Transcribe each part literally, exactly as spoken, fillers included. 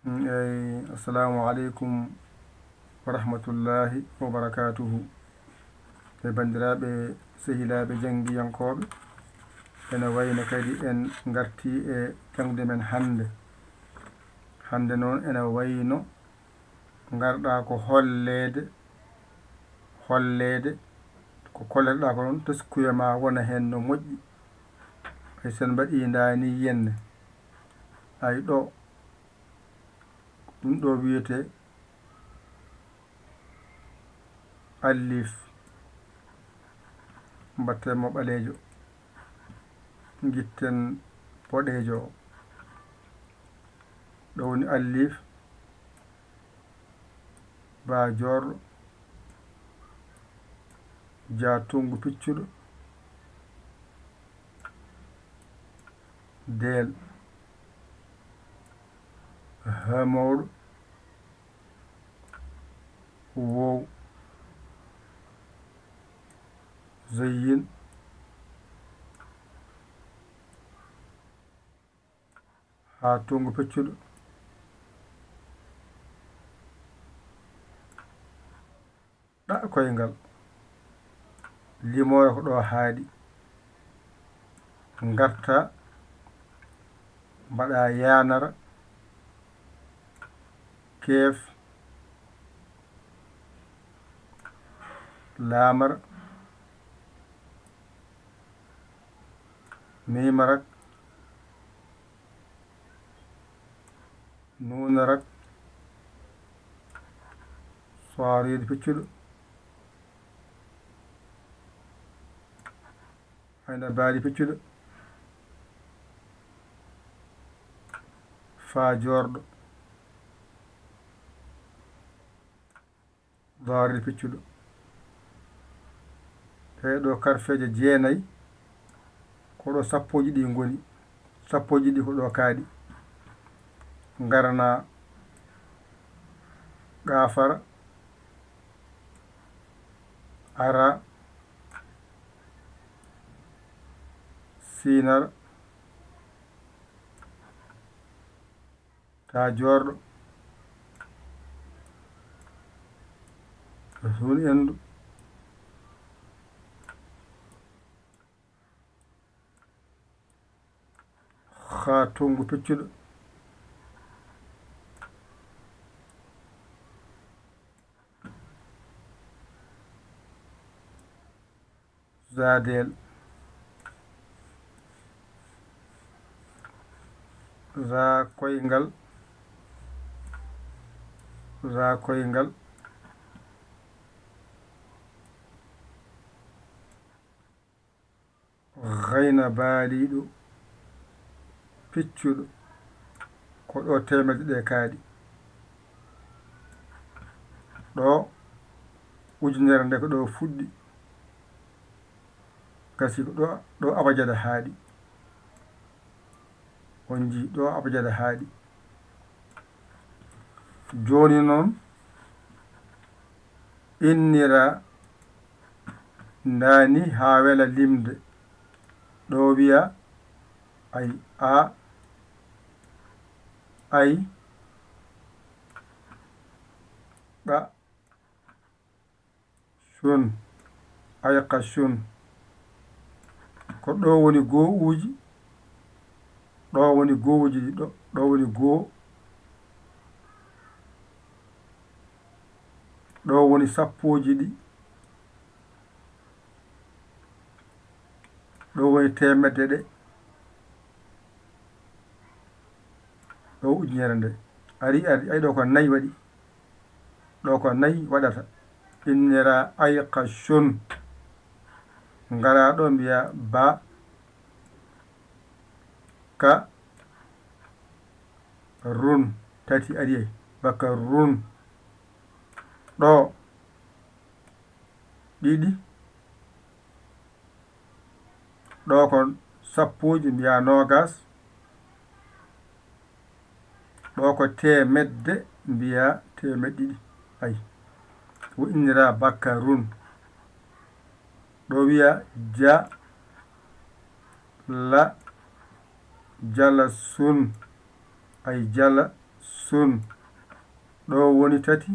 Eyi, assalamu aleykum wa rahmatullahi wa barakatuhu. E banndiraaɓe, sehilaaɓe janngiyankooɓe, ene wayno kadi en ngartii e jaŋde men hannde. Hannde noon ene wayno ngarɗaa ko holleede, holleede ko kolleteɗaa ko noon, teskuya ma wona heen no moƴƴi. Ay, so en mbaɗii ndaa nii yenne, ay, ɗo, ɗum ɗo wiyetee alliif, mbatten mo ɓaleejo, ngitten boɗeejo o. Ɗo woni alliif, baa joorɗo, jaa tonngu piccuɗo, deel, haa mawɗo, woow, zayyin, haa tonngu peccuɗo, ɗa koyngal, limoore ko ɗo haaɗi, ngarta, mbaɗa yaanara, keef, laamara, miimara, nuunara, soiriiɗo peccuɗo, ayna baali peccuɗo, faa joorɗo, daari peccuɗo. Ɗee ɗo karfeeje jeenay, ko ɗo sappooji ɗi ngoni. Sappooji ɗi ko ɗo kaaɗi. Ngarana, qaafara, ara, siinara, taa joorɗo, suun endu, haa tonngu peccuɗo, zaadeel, zaa koyngal, zaa koyngal, gayna baaliiɗo piccuɗo, ko ɗo teemedde ɗe kaaɗi. Ɗo ujunere nde ko ɗo fuɗɗi, gasi ko ɗo, ɗo abajada haaɗi. On njii ɗo abajada haaɗi. Jooni noon, innira ndaani haa wela limde. Ɗo wiya ay, a, ay, ɓa, cun, ayqa cun. Ko ɗo woni goo uji, ɗo woni goo uji ɗiɗi, ɗo, ɗo woni goo, ɗo woni sappooji ɗi, ɗo woni teemedde ɗe, ɗo ujunere nde. Ari, ari, ay ɗo ko nayi waɗi. Ɗo ko nayi waɗata. Innira ayqa cun. Ngara ɗo mbiya ba, ka, run. Tati ari e. Ba ka run. Ɗo. Ɗiɗi. Ɗo ko sappooji, mbiya noogas. Ɗo ko teemedde, mbiya teemeɗɗe ɗiɗi. Ay. Wo innira bakkarun. Ɗo wiya ja, la, jala sun. Ay jala sun. Ɗo woni tati.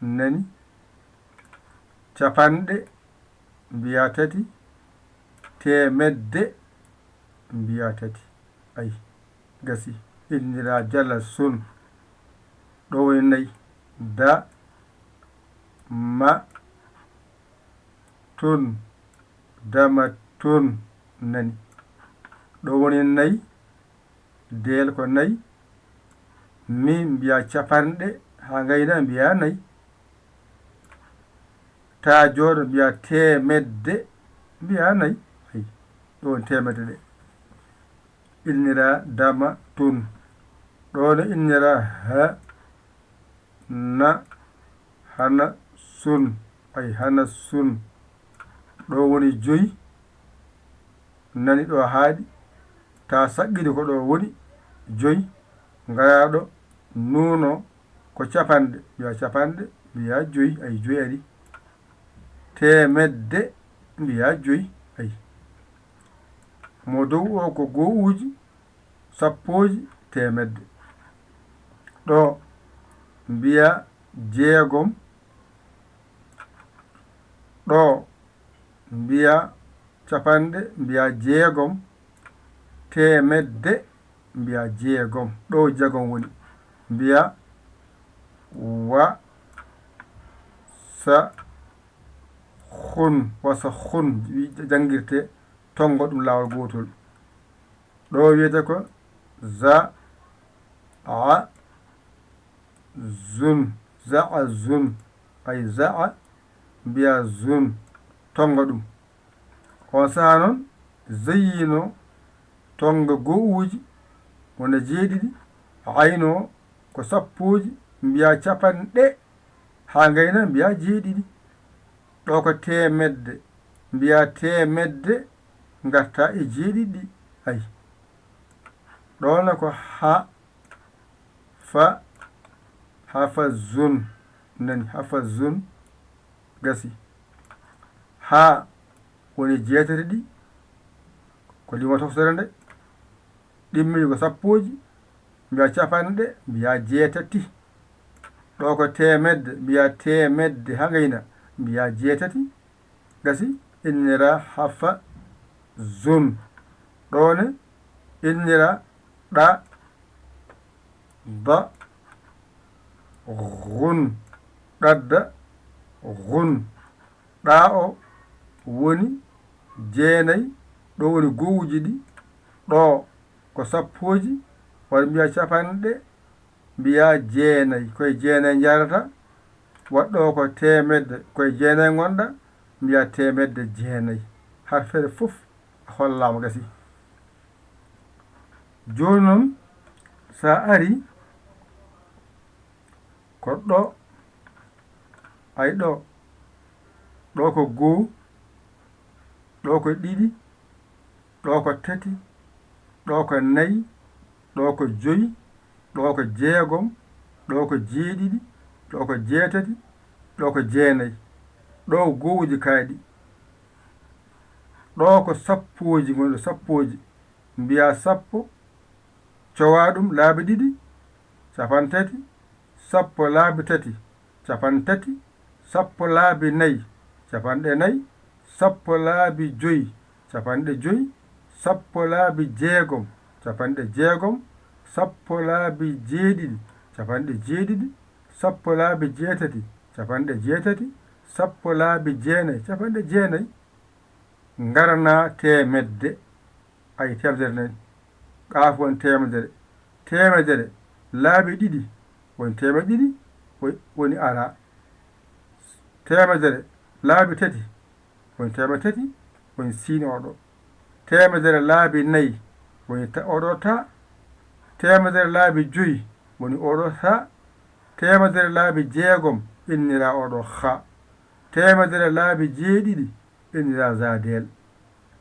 Nani? Capanɗe mbiya tati. Teemedde mbiya tati. Ay, gasi. Innira jala sun. Ɗo woni nayi. Da, ma, tun. Dama tun. Nani? Ɗo woni nayi. Deel ko nayi. Min mbiya capanɗe, haa ngayna mbiya nayi. Taa jooɗo mbiya teemedde, mbiya nayi. Ay, ɗo woni teemedde ɗe. Innira dama tun. Ɗo no innira ha, na, hana sun. Ay, hana sun. Ɗo woni joyi. Nani ɗo haaɗi. Taa saqqidi ko ɗo woni joyi. Ngaraaɗo nuuno ko capanɗe. Mbiya capanɗe, mbiya joyi. Ay, joyi ari. Teemedde, mbiya joyi. Ay. Mo dow o ko go'uuji, sappooji, teemedde. Ɗo mbiya jeegom. Ɗo mbiya capanɗe, mbiya jeegom. Teemedde, mbiya jeegom. Ɗo jeegom woni. Mbiya wa sa khun, wasa khun, wi-, janngirte tonngo ɗum laawol gootol. Ɗo wiyete ko za a zun, za a zun, ay za a mbiya zun, tonngo ɗum. On saha noon, zeyino tonngo go'uuji wona jeeɗiɗi, ayno ko sappooji, mbiya capanɗe, haa ngayna mbiya jeeɗiɗi. Ɗo ko teemedde, mbiya teemedde, ngarta e jeeɗiɗi. Ay. Ɗo no ko ha, fa, hafa zun. Nani, hafa zun. Gasi. Ha woni jeetati ɗi. Ko limo tokosere nde. Ɗimmi ko sappooji. Mbiya capanɗe, mbiya jeetati. Ɗo ko teemedde, mbiya teemedde haa ngayna, mbiya jeetati. Gasi, innira hafa zun. Ɗo ne, innira ɗa, da, gun, ɗadda, gun. Ɗa o woni jeenay, ɗo woni gowuji ɗi, ɗo ko sappooji, walla mbiya capanɗe, mbiya jeenay, koye jeenay njarata, waɗɗo ko teemedde, koye jeenay ngonɗa, mbiya teemedde jeenay. Harfeere fof a hollaama gasi. Jooni noon, so a ari ko ɗo, ay ɗo, ɗo ko goo, ɗo ko ɗiɗi, ɗo ko tati, ɗo ko nayi, ɗo ko joyi, ɗo ko jeegom, ɗo ko jeeɗiɗi, ɗo ko jeetati, ɗo ko jeenay. Ɗo gowuji kaaɗi. Ɗo ko sappooji ngoni ɗo, sappooji. Mbiya sappo, cowa ɗum laabi ɗiɗi, capantati, sappo laabi tati, capantati, sappo laabi nayi, capanɗe nayi, sappo laabi joyi, capanɗe joyi, sappo laabi jeegom, capanɗe jeegom, sappo laabi jeeɗiɗi, capanɗe jeeɗiɗi, sappo laabi jeetati, capanɗe jeetati, sappo laabi jeenay, capanɗe jeenay. Ngarana teemedde. Ay, teemedere nani. Qaaf woni teemedere. Teemedere laabi ɗiɗi woni teemedde ɗiɗi, wo-, woni ara. Teemedere laabi tati woni teemedde tati, woni siin oɗo. Teemedere laabi nayi woni ta-, oɗo ta. Teemedere laabi joyi woni oɗo ta. Teemedere laabi jeegom innira oɗo ha. Teemedere laabi jeeɗiɗi innira zadeel.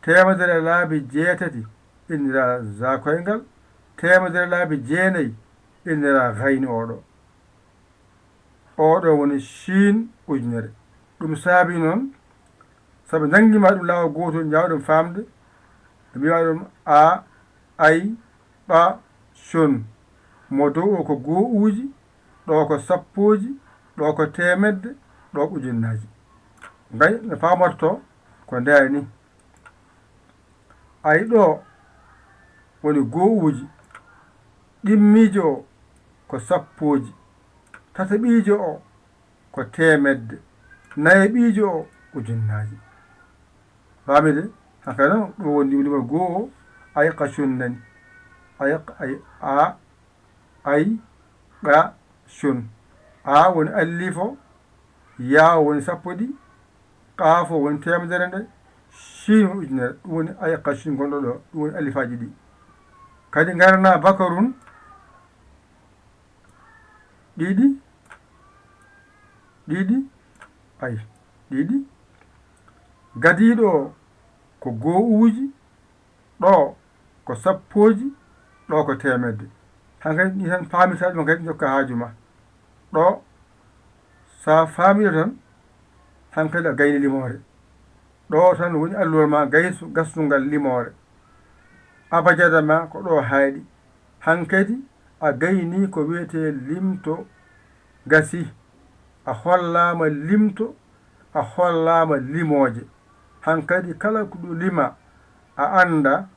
Teemedere laabi jeetati innira zakoyngal. Teemedere laabi jeenay innira gayni oɗo. Oɗo woni siin ujunere. Ɗum saabi noon, sabu njanngiima ɗum laawol gootol, njaawɗum faamde, ɓe mbiya ɗum a, ay, ɓa, con. Mo dow o ko goo'uuji, ɗo ko sappooji, ɗo ko teemedde, ɗo ko ujunnaaji. Ngay no faamorto ko ndeya ni. Ay ɗo woni goo'uuji, ɗimmiijo o ko sappooji, tataɓiijo o ko teemedde, nayaɓiijo o ujunnaaji. Faamide? Haka noon ɗo woni limol goo o, ay qacun nani. Ay, ay, a, ay, qa, cun. A woni allifo, yaa o woni sappo ɗi, qaafo woni teemedere nde, ciin woni ujunere. Ɗum woni ay qacun gonɗo ɗo, ɗum woni allifaaji ɗi. Kadi ngarana bakarun, ɗiɗi, ɗiɗi, ay, ɗiɗi. Gadiiɗo o ko goo'uuji, ɗo ko sappooji, ɗo ko teemedde. Hankadi ɗi tan paamirta ɗum kadi jokka haaju ma. Ɗo, so a faamii ɗo tan, hankadi a gayni limoore. Ɗo tan woni alluwal ma gaysu-, gasungal limoore. Abajada ma ko ɗo haaɗi. Hankadi a gayni ko wiyetee limto gasi. A hollaama limto, a hollaama limooje. Hankadi kala ko ɗo lima, a annda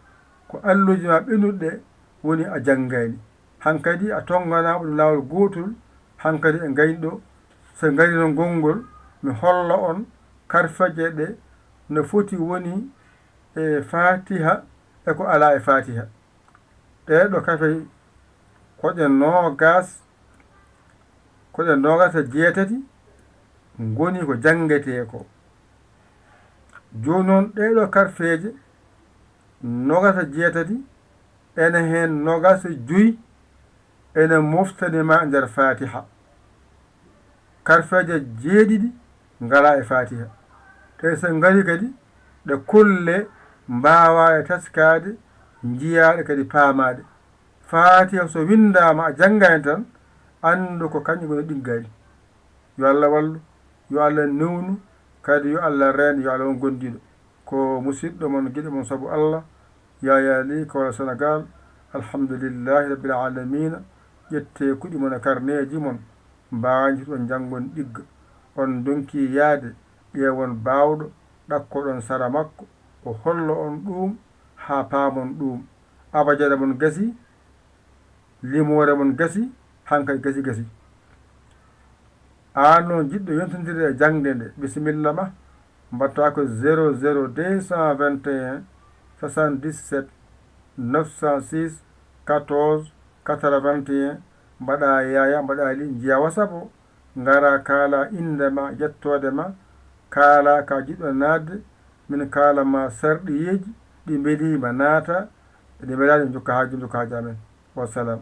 ko alluuji ma ɓennuɗe woni a janngaani. Hankadi a tonnganaama ɗum laawol gootol, hankadi e ngayni ɗo. So ngari noon gonngol, mi holla on karfeeje ɗe no foti woni e Faatiha e ko alaa e Faatiha. Ɗee ɗo karfeeje ko ɗe noogas, ko ɗe noogas e jeetati ngoni ko janngetee ko. Jooni noon ɗee ɗo karfeeje noogas e jeetati, ene heen noogas e joy ene moftani ma nder Faatiha. Karfeeje jeeɗiɗi ngalaa e Faatiha. Ɗe so ngari kadi, ɗe kulle mbaawaa e taskaade, njiyaaɗe kadi paamaaɗe. Faatiha so winndaama a janngaani tan, anndu ko kañum ngoni ɗiggaali. Yo Allah wallu, yo Allah newnu, kadi yo Allah reen, yo Allah won gondiiɗo. Ko musiɗɗo mon, giɗo mon sabu Allah, Yaya Ly, Kaolack, Sénégal. Alhamdulillahi Rabbil Aalamiina. Ƴettee kuɗi mon e karneeji mon, mbaañtoɗon njanngon ɗigga. On ndonki yaade, ƴeewon baawɗo, ɗakkoɗon sara makko, o hollo on ɗuum haa paamon ɗuum. Abajada mon gasi, limoore mon gasi, hankadi gasi gasi. Aan noon jiɗɗo yontondirde e jaŋde nde, bisimilla ma, mbaɗtaa ko zéro zéro deux cent vingt et un soixante-dix-sept neuf cent six quatorze quatre-vingt et un, mbaɗaa Yaya, mbaɗaa Ly, njiyaa WhatsApp o, ngaraa kaalaa innde ma, yettoode ma, kaalaa ka jiɗɗo naatde, min kaala ma sarɗiyeeji ɗi mbelii ma naataa, ɗi mbelaani njokka haaju, njokka haaju amen. Wassalam.